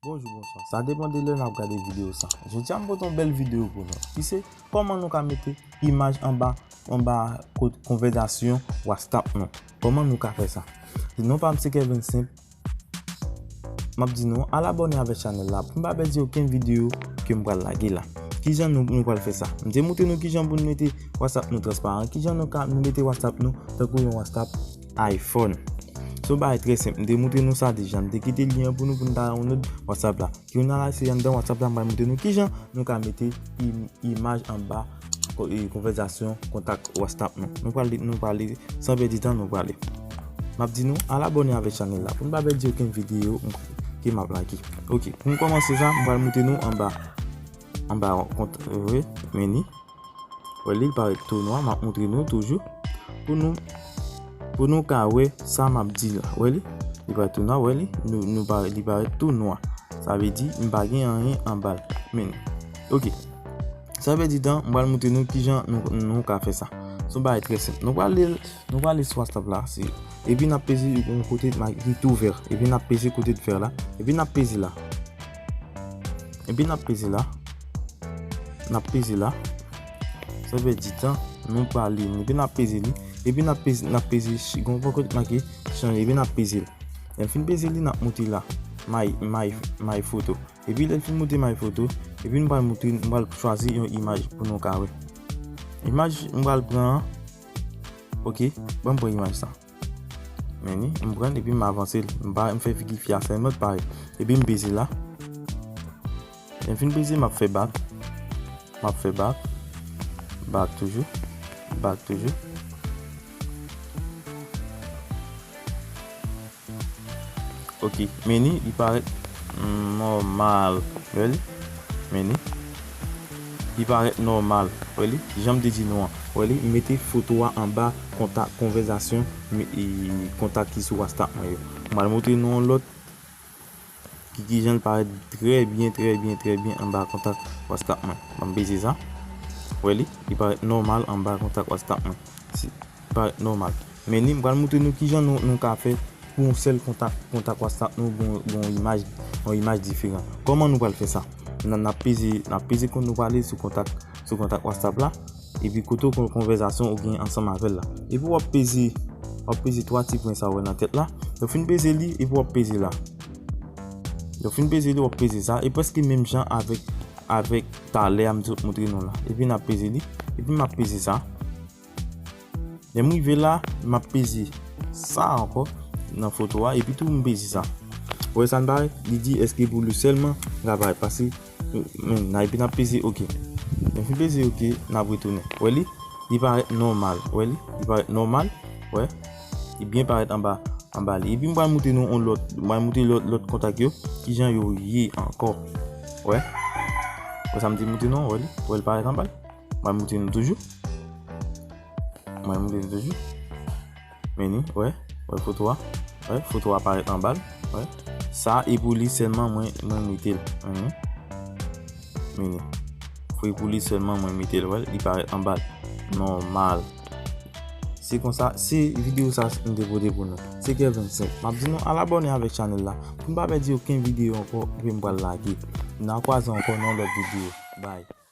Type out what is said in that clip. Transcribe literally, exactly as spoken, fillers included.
Bonjou, bonswa. Sa depann de lè n ap gade videyo sa. Jodi a, m pote yon bèl videyo pou nou. Ki se kòman nou ka mete imaj anba, anba ko-, konvèsasyon WhatsApp nou. Kòman nou ka fè sa? Non pa m se Kevin Simp. M ap di nou, al abòne avèk chanèl la pou n pa pèdi okenn videyo ke m pral lage la. Kijan nou, nou pral fè sa? M te montre nou kijan pou n mete WhatsApp nou transparan, kijan nou ka, nou mete WhatsApp nou tankou yon WhatsApp iPhone. Se yon bagay trè senp. M te montre nou sa deja. M te kite lyen an pou nou, pou n ta download WhatsApp la. Kounye a la, se anndan WhatsApp la, m pral montre nou kijan nou ka mete im-, imaj anba ko-, e, konvèsasyon kontak WhatsApp nou. Nou prale, nou prale, san pèdi tan, nou prale. M ap di nou, al abòne avèk chanèl la pou n pa pèdi okenn videyo ke m ap lage. Ok, pou n kòmanse sa, m pral montre nou anba, anba kont, wi, meni. Wè li, li parèt tou nwa, m ap montre nou toujou. Pou nou, pou nou ka wè sa m ap di la. Wè li? Li parèt tou nwa, wè li? Nou, nou parèt, li parèt tou nwa. Sa vle di, m pa gen anyen anba l. Men, ok. San pèdi tan, m pral montre nou kijan nou, nou ka fè sa. Se yon bagay trè senp. Nou prale, nou prale sou WhatsApp la, se, epi n ap peze yon kote ma-, ki tou vè. Epi n ap peze kote vè la. Epi n ap peze la. Epi n ap peze la. N ap peze la. San pèdi tan, nou prale. Epi n ap peze li. Epi n ap peze, n ap peze, ch-, gon poko make chanje. Epi n ap peze l. Lè n fin peze li, n ap moute la. My, my, my photo. Epi lè l fin moute my photo, epi n pral moute, n pral chwazi yon imaj pou nou ka wè. Imaj m pral pran an. Ok, ban m pran imaj sa. Men ni, m pran l epi m avanse l. M pa, m fè figi fi a sèlman parèt. Epi m peze la. Lè m fin peze, m ap fè back. M ap fè back. Back toujou. Back toujou. Ok, men ni, li parèt, mm, nòmal. Wè li? Men ni. Li parèt nòmal. Wè li? Jan m te di nou an. Wè li? M mete foto a anba kontak, konvèsasyon, mi-, e, kontak ki sou WhatsApp mwen yo. M pral montre nou yon lòt ki, ki jan l parèt trè byen, trè byen, trè byen anba kontak WhatsApp mwen. Ban m peze sa. Wè li? Li parèt nòmal anba kontak WhatsApp mwen. Si, li parèt nòmal. Men ni, m pral montre nou kijan nou, nou ka fè pou yon sèl kontak, kontak WhatsApp nou, bon, bon imaj, yon imaj diferan. Kòman nou pral fè sa? N a, n ap peze, n ap peze kon nou prale sou kontak, sou kontak WhatsApp la. Epi kote w kon-, konvèsasyon ou gen ansanm avè l la. Epi w ap peze, w ap peze twa ti pwen sa w wè nan tèt la. Lè w fin peze li, epi w ap peze la. Lè w fin peze li, w ap peze sa. E prèske menm jan avèk, avèk talè a m te montre nou la. Epi n ap peze li. Epi m ap peze sa. Lè m rive la, m ap peze sa ankò nan foto a. Epi tou m peze sa. Ou wè sa n parèt? Li di èske pou li sèlman, l ka parèt pase. Men, n a, epi n ap peze ok. Lè m fin peze ok, n ap retounen. Wè li? Li parèt nòmal. Wè li? Li parèt nòmal. Wè. Li byen parèt anba, anba li. Epi m pral montre nou yon lòt. M pral montre lòt, lòt kontak yo. Kijan yo ye ankò. Wè. Wè sa m te montre nou an, wè li? Wè li parèt anba l? M pral montre nou toujou. M pral montre nou toujou. Men ni, wè, wè foto a. Wè, foto a parèt anba l. Wè. Sa e pou li sèlman mwen, mwen mete l. Mhm. Men ni. Fo e pou li sèlman mwen mete l, wè, li parèt anba l. Nòmal. Se konsa, se videyo sa m te pote pou nou. Se Kevin Simp. M ap di nou al abòne avèk chanèl la pou n pa pèdi okenn videyo ankò ke m pral lage. N a kwaze ankò nan lòt videyo. Bye.